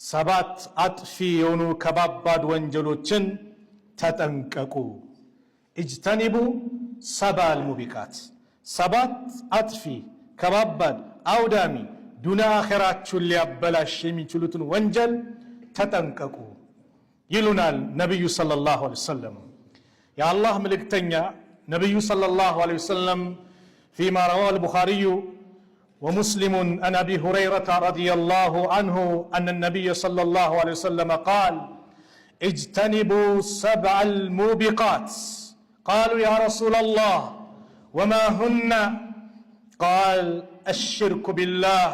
ሰባት አጥፊ የሆኑ ከባባድ ወንጀሎችን ተጠንቀቁ። اجتنبوا السبع الموبقات፣ ሰባት አጥፊ ከባባድ አውዳሚ ዱንያ አኼራችሁን ሊያበላሽ የሚችሉትን ወንጀል ተጠንቀቁ ይሉናል ነቢዩ صلى الله عليه وسلم። የአላህ መልእክተኛ ነቢዩ صلى الله عليه وسلم فيما رواه البخاري ومسلم عن أبي هريرة رضي الله عنه أن النبي صلى الله عليه وسلم قال: اجتنبوا السبع الموبقات. قالوا: يا رسول الله، وما هن؟ قال: الشرك بالله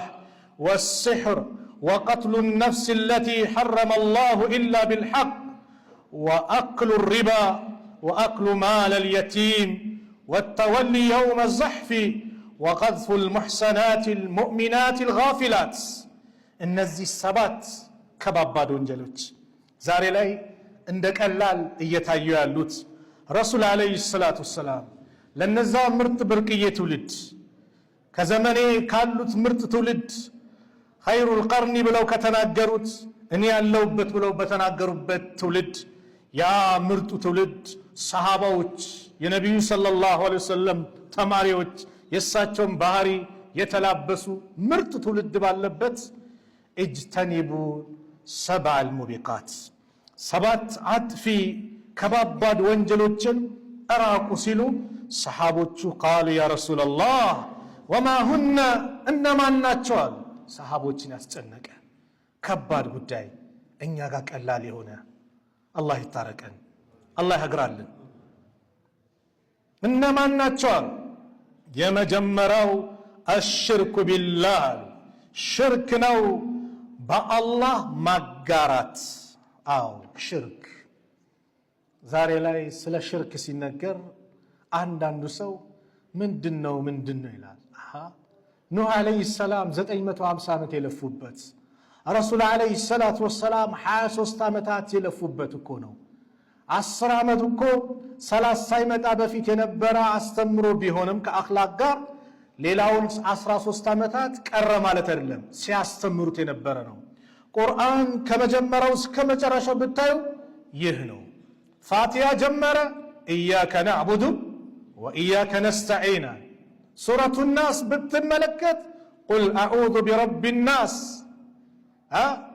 والسحر وقتل النفس التي حرم الله إلا بالحق وأكل الربا وأكل مال اليتيم والتولي يوم الزحف وقذف المحصنات المؤمنات الغافلات። እነዚህ ሰባት ከባባድ ወንጀሎች ዛሬ ላይ እንደ ቀላል እየታዩ ያሉት፣ ረሱል عليه الصلاة والسلام ለነዛ ምርጥ ብርቅዬ ትውልድ፣ ከዘመኔ ካሉት ምርጥ ትውልድ خير القرن ብለው ከተናገሩት፣ እኔ ያለሁበት ብለው በተናገሩበት ትውልድ፣ ያ ምርጡ ትውልድ ሰሃባዎች፣ የነቢዩ صلى الله عليه وسلم ተማሪዎች፣ የእሳቸውን ባህሪ የተላበሱ ምርጥ ትውልድ ባለበት اجتنبوا السبع الموبقات፣ ሰባት አጥፊ ከባባድ ወንጀሎችን እራቁ ሲሉ ሰሓቦቹ قالوا: يا رسول الله، وما هن? እነማን ናቸው አሉ። ሰሓቦችን ያስጨነቀ ከባድ ጉዳይ እኛ ጋር ቀላል የሆነ፣ አላህ ይታረቀን፣ አላህ ያግራልን። እነማን ናቸው አሉ። የመጀመሪያው الشرك بالله አሉ። ሽርክ ነው፣ በአላህ ማጋራት። አዎ፣ ሽርክ። ዛሬ ላይ ስለ ሽርክ ሲነገር አንዳንዱ ሰው ምንድን ነው፣ ምንድን ነው ይላል። ኑህ عليه السلام 950 ዓመት የለፉበት፣ ረሱል عليه الصلاة والسلام 23 ዓመታት የለፉበት እኮ ነው። 10 ዓመት እኮ ሰላት ሳይመጣ በፊት የነበረ አስተምሮ ቢሆንም ከአኽላቅ ጋር ሌላውን 13 ዓመታት ቀረ ማለት አይደለም፣ ሲያስተምሩት የነበረ ነው። ቁርአን ከመጀመሪያው እስከ መጨረሻው ብታዩ ይህ ነው። ፋቲያ ጀመረ፣ إياك نعبد وإياك نستعين። ሱረቱ ናስ ብትመለከት قل أعوذ برب الناس፣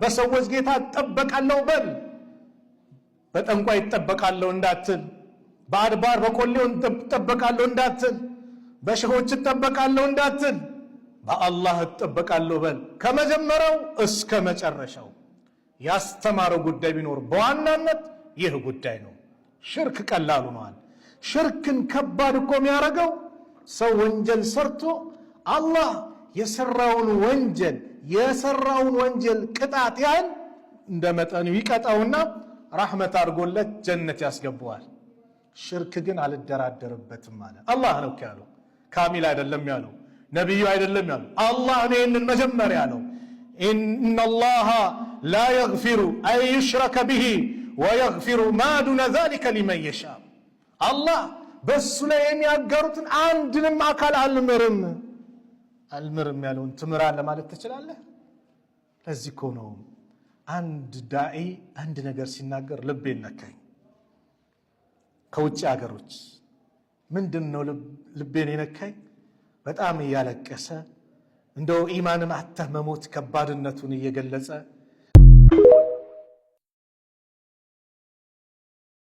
በሰዎች ጌታ እጠበቃለሁ በል። በጠንቋይ እጠበቃለሁ እንዳትል፣ በአድባር በቆሌው እጠበቃለሁ እንዳትል፣ በሸሆች እጠበቃለሁ እንዳትል፣ በአላህ እጠበቃለሁ በል። ከመጀመሪያው እስከ መጨረሻው ያስተማረው ጉዳይ ቢኖር በዋናነት ይህ ጉዳይ ነው። ሽርክ ቀላሉ ነዋል። ሽርክን ከባድ እኮ የሚያደርገው ሰው ወንጀል ሰርቶ አላህ የሰራውን ወንጀል ቅጣት ያህል እንደ መጠኑ ይቀጣውና ራሕመት አድርጎለት ጀነት ያስገባዋል። ሽርክ ግን አልደራደርበትም አለ። አላህ ነው ያለው፣ ካሚል አይደለም ያለው፣ ነቢዩ አይደለም ያለው፣ አላህ ነው ይህንን መጀመሪያ ያለው። إن الله لا يغفر أن يشرك به ويغفر ما دون ذلك لمن يشاء። አላህ በእሱ ላይ የሚያጋሩትን አንድንም አካል አልምርም። አልምርም ያለውን ትምራለህ ማለት ትችላለህ? ለዚህ እኮ ነው አንድ ዳዒ አንድ ነገር ሲናገር ልቤን ነካኝ። ከውጭ ሀገሮች ምንድን ነው ልቤን የነካኝ? በጣም እያለቀሰ እንደው ኢማንን አተህ መሞት ከባድነቱን እየገለጸ